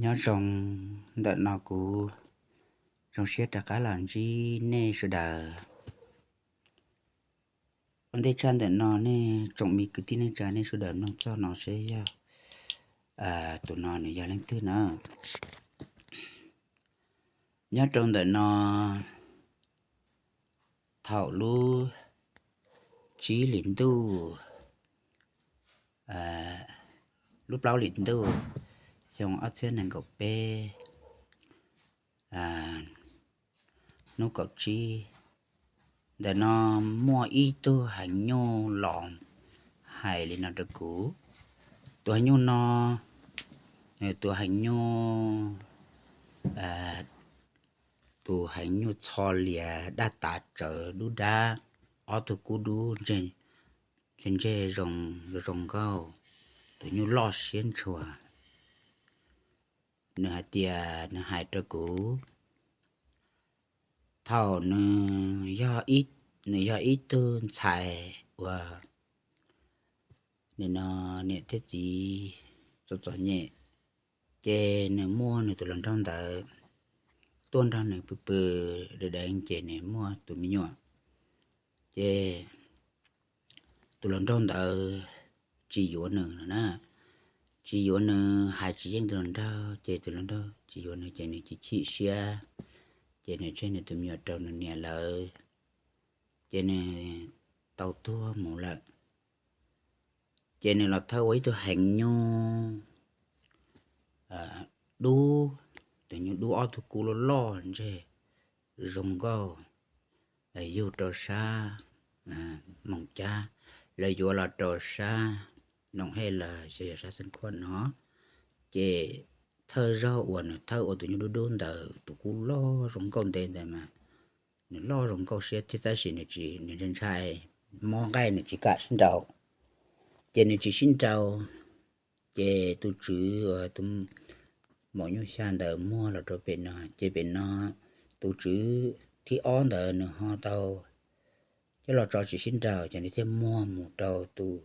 Nyob zoo, ntawm no kuv zoo siab rov qab los ntsib nej sawv daws. Ua ntej tshaj ntawm no nej tsoom me kwv tij neej tsa nej sawv daws mloog txog no seb yog tus no nws yog leej twg na. Nyob rau ntawm no, thaum lub tsib hlis ntuj, lub plaub hlis ntuj, xyoo ob txhiab nees nkaum peb, hnub kaum tsib, ntawm no muaj ib tug heev nyuj los hais li no rau kuv. Tus heev nyuj no, nws tus heev nyuj, tus heev nyuj txho lias daj tav tsawv dub dab, ob tug kub dub ntseg ntseg zoo zoo nkauj, tus nyuj loj siab ntshua. Nws hais tias, nws hais rau kuv, thaum nws, nws yog ib tug ntxhais uas nim no niam thiab txiv txom txom nyem, ces nws muaj nws tus hluas nraug ntawd tuaj nrog nws pw pw deev deev ces nws muaj tus me nyuam. Ces tus hluas nraug ntawd tsis yuav nws no na, tsis yuav nws, hais tsis yeej tus hluas nraug, ces tus hluas nraug tsis yuav nws ces nws chim chim siab, ces nws tseg nws tus me nyuam rau nws niam lawm, ces nws tau tuag mus lawm. Ces nws los thawj ua ib tug heev nyuj dub, tus nyuj dub ob tug kub loj loj ntseg zoo nkauj, yug rau sab Moos Cab, lawv yuav los rau sab Noom Hej los yog sab Xeev Khuam no. Ces thawj zaug uas nws thawj ua tus nyuj dub dub ntawd, tus kub loj zoo nkauj ntev ntawd mas nws loj zoo nkauj siab thiab tab sis nws ntshai ntshai mob nqaij, nws tsis kam sib nraus. Ces nws tsis sib nraus, ces tus tswv uas tus maum nyuj xya ntawd muag los rau pem no, ces pem no tus tswv thib ob ntawd nws ho tau coj los tso tsis sib nraus, ces nws thiaj muag mus rau tus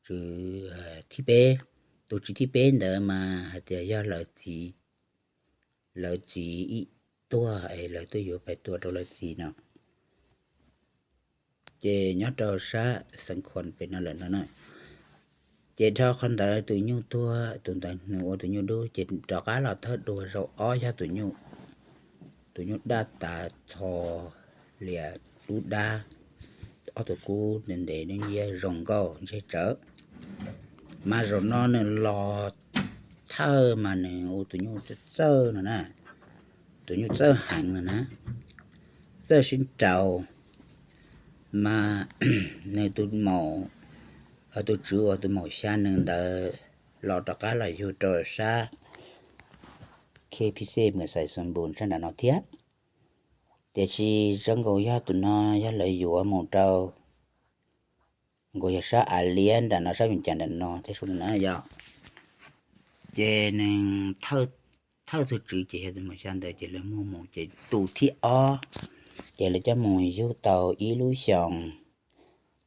tswv thib peb. Tus tswv thib peb ntawd mas hais tias yog lawv txiv, lawv txiv ib tuag es lawv tuaj yuav pais tua rau lawv txiv no. Ces nyob rau sab Xeev Khuam pem no lawm no na. Ces dhau qhov ntawd tus nyuj tuag, tus ntawd nws ua tus nyuj dub, ces rov qab los thawj dua zaum ob yog tus nyuj, tus nyuj daj tav txho lias dub dab, ob tug kub ntev ntev dub nciab zoo nkauj ntseg tsawv. Mas zaum no nws los thawj mas nws ua tus nyuj txawj no na, tus nyuj txawj heev no na, txawj sib nraus. Mas nws tus maum, tus tswv uas tus maum xya nws ntawd los rov qab los yug rau sab K P C Mus Xais Xus Npus sab nram no thiab. Tiam sis zoo nkaus yog tus no yog lawv yuav mus rau, nkaus yog sab Av Liab nram no, sab Vias Cas nram no thiab sab no na yog. Ces nws thawj tus tswv ces yog tus maum xya ntawd ces lawv muag mus ces tus thib ob ces lawv coj mus yug tau ib lub xyoos,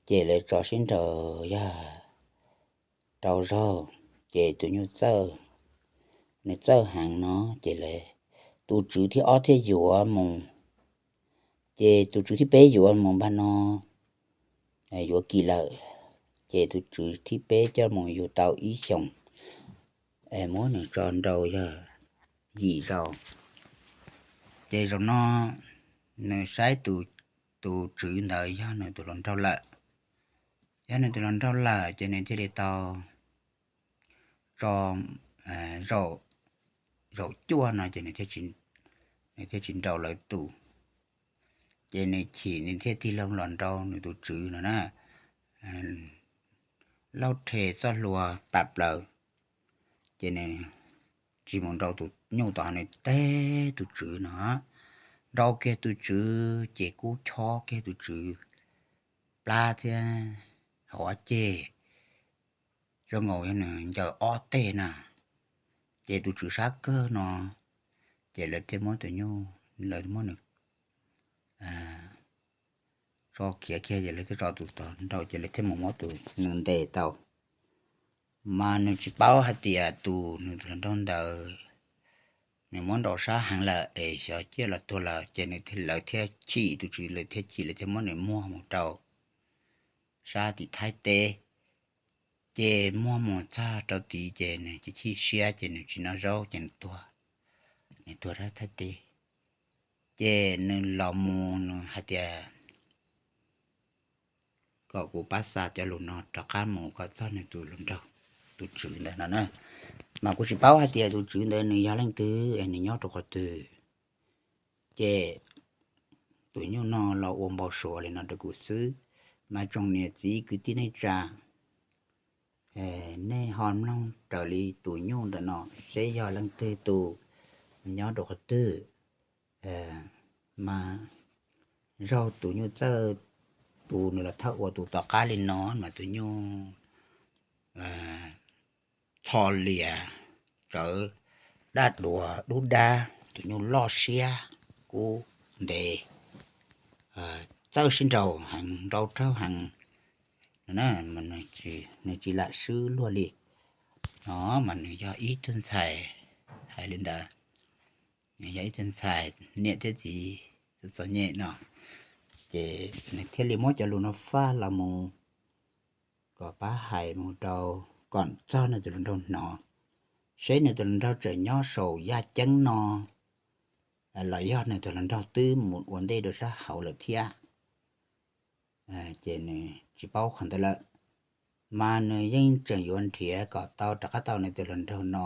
ces lawv tso sib nraus yog rau zaug, ces tus nyuj txawj, nws txawj heev no ces lawv, tus tswv thib ob thiaj yuav mus. Ces tus tswv thib peb yuav mus npaj no, yuav kim lawm, ces tus tswv thib peb coj mus yug tau ib xyoos, muab nws tso nraus yog yim zaus. Ces zaum no nws saib tus tswv ntawd yog nws tus hluas nraug lawm. Yog nws tus hluas nraug lawm ces nws thiaj li tau tso, zaum cuaj no ces nws thiaj tsis nraus lawv tus, ces nws chim nws thiaj tig hlo los nraus nws tus tswv no na. Lauj rhe txoj hlua pam plaws, ces nws tsis mus nraus tus nyuj tom, nws teb tus tswv no, nraus kiag tus tswv ces kub chob kiag tus tswv plab thiab hauv ob ceg, zoo nkaus yog nws ncaws ob teg na. Ces tus tswv sab kawg no, ces lawv thiaj muab tus nyuj, lawv muab nws tso khiav kiag, ces lawv thiaj tso tus tod nraus, ces lawv thiaj mus muab tus nws ntes tau. Mas nws tsis paub hais tias tus nws tus hluas nraug ntawd nws muab nrau sab heev lawm es xyov ciaj los tuag lawm ces nws, lawv thiaj chim, tus tswv lawv thiaj chim, lawv thiaj muab nws muag mus rau sab tim Thaib teb. Ces muag mus txog rau tid ces nws chim chim siab ces nws tsis noj zaub ces nws tuag, nws tuag rau Thaib teb. Ces nws los mus nws hais tias kom kuv pab xa cov lus no rov qab mus kom txog nws tus hluas nraug, tus tswv ntawd no na. Mas kuv tsis paub hais tias tus tswv ntawd nws yog leej twg es nws nyob rau qhov twg. Ces tus nyuj no los ua npau suav li no rau kuv xwb. Mas tsoom niam txiv kwv tij neej tsa, nej ho mloog raws li tus nyuj ntawm no seb yog leej twg tus, nyob rau qhov twg. Mas zaug tus nyuj txawj, tus nws los thawj ua tus tom qab li no mas tus nyuj txho lias, tsawv dab duav dub dab, tus nyuj loj siab kub ntev, txawj sib nraus heev, nrau raug heev no na. Nws tsis lam swb luag li no, mas nws yog ib tug ntxhais hais li ntawd, nws yog ib tug ntxhais niam thiab txiv txom txom nyem no. Ces nws thiaj li muab cov lus no faj los mus kom pab hais mus rau, kom txog nws tus hluas nraug hnov, seb nws tus hluas nraug tseem nyob saum yaj ceeb no los yog nws tus hluas nraug twb mus ua ntej rau sab hauv lawm thiab. Ces nws tsis paub qhov ntawd lawm, mas nws yeej tseem yuav nrhiav kom tau rov qab tau nws tus hluas nraug no.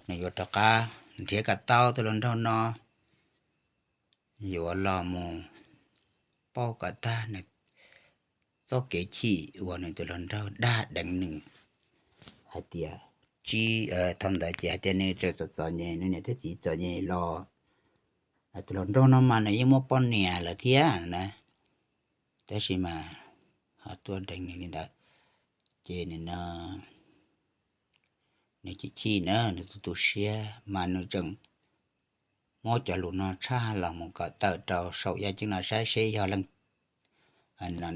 Nws yuav rov qab nrhiav kom tau tus hluas nraug no, yuav los mus pauj kom tag nws txoj kev chim uas nws tus hluas nraug dag deev nws hais tias, tsis, thaum ntawd ces hais tias nws tseem txom txom nyem, nws niam thiab txiv txom nyem los tus hluas nraug no mas nws yeej muaj poj niam lawm thiab na, tab sis mas ho tuaj deev nws li ntawd. Ces nws no, nws chim chim na, nws tu tu siab mas nws tseem muab cov lus no tshaj los mus kom tawm rau saum yaj ceeb no saib seb yog leej,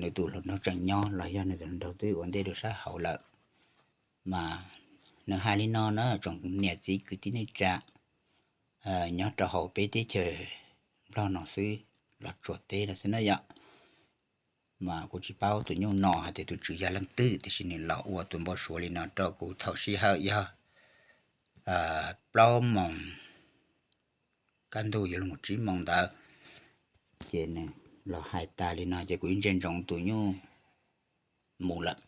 nws tus hluas nraug tseem nyob los yog nws tus hluas nraug twb ua ntej rau sab hauv lawm. Mas nws hais li no na tsoom niam txiv kwv tij neej tsa nyob rau hauv peb teb chaws Nplog no xwb, los tsuas teb no xwb na yom. Mas kuv tsis paub tus nyuj no hais tias tus tswv yog leej twg, tiam sis nws los ua tus npau suav li no rau kuv thaum sij hawm yog plaub moos kaj ntug yuav luag tsib moos ntawd. Ces nws los hais tas li no ces kuv ntsia ntsoov tus nyuj mus lawm.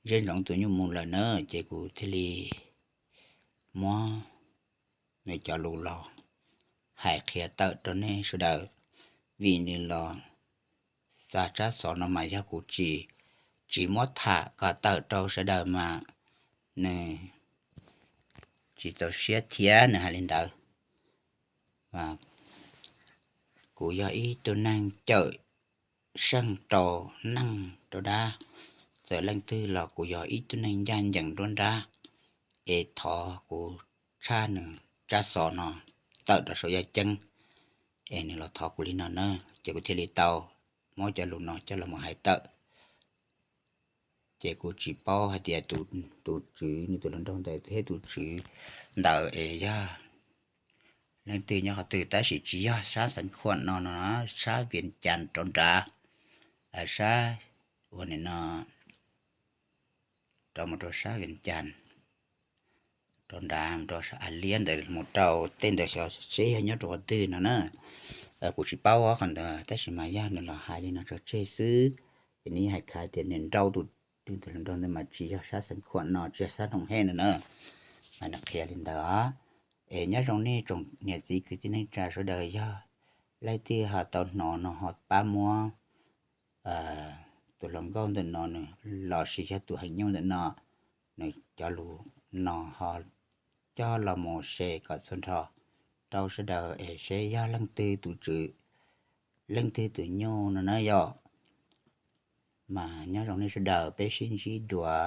Ntsia ntsoov tus nyuj mus lawm na, ces kuv thiaj li muab nws cov lus los hais qhia tawm rau nej sawv daws, vim nws los xa tsab xov no mas yog kuv tsis, tsis muab tham kom tawm rau sawv daws mas nws tsis txaus siab thiab nws hais li ntawd. Kuv yog ib tug neeg cawm seej rau neeg rau dab, txawm leej twg los kuv yog ib tug neeg ncaj ncees nruab nrab, es thov kuv tshaj nws tsab xov no tawm rau saum yaj ceeb, es nws los thov kuv li no na, ces kuv thiaj li tau muab cov lus no coj los mus hais tawm. Ces kuv tsis paub hais tias tus tswv, nws tus hluas nraug ntawd thiab tus tswv ntawd es yog leej twg nyob qhov twg, tab sis tsis yog sab Xeev Khuam no no, sab Vias Cas rau nrad, sab ua nim no rau mus rau sab Vias Cas rau nrad, rau sab A Liab ntawd mus rau tej ntawd xyov seb yog nyob rau qhov twg no na. Kuv tsis paub qhov ntawd tab sis mas yog nws los hais li no tso tseg xwb, ces nws yeej hais khaiv tias nws nrau tus, tus hluas nraug ntawd mas tsis yog sab Xeev Khuam no, tsis yog sab Noo Hej no na. Mas nws qhia li ntawd. Es nyob zoo nej tsoom niam txiv kwv tij neej tsa sawv daws, yog leej twg ho tau hnov no ho pab muab tus hluas nkauj ntawm no nws los sis yog tus heev nyuj ntawm no, nws cov lus no ho coj los mus share kom txhua nrho rau sawv daws es seb yog leej twg tus tswv, leej twg tus nyuj no na yom. Mas nyob zoo nej sawv daws, peb sib ntsib dua.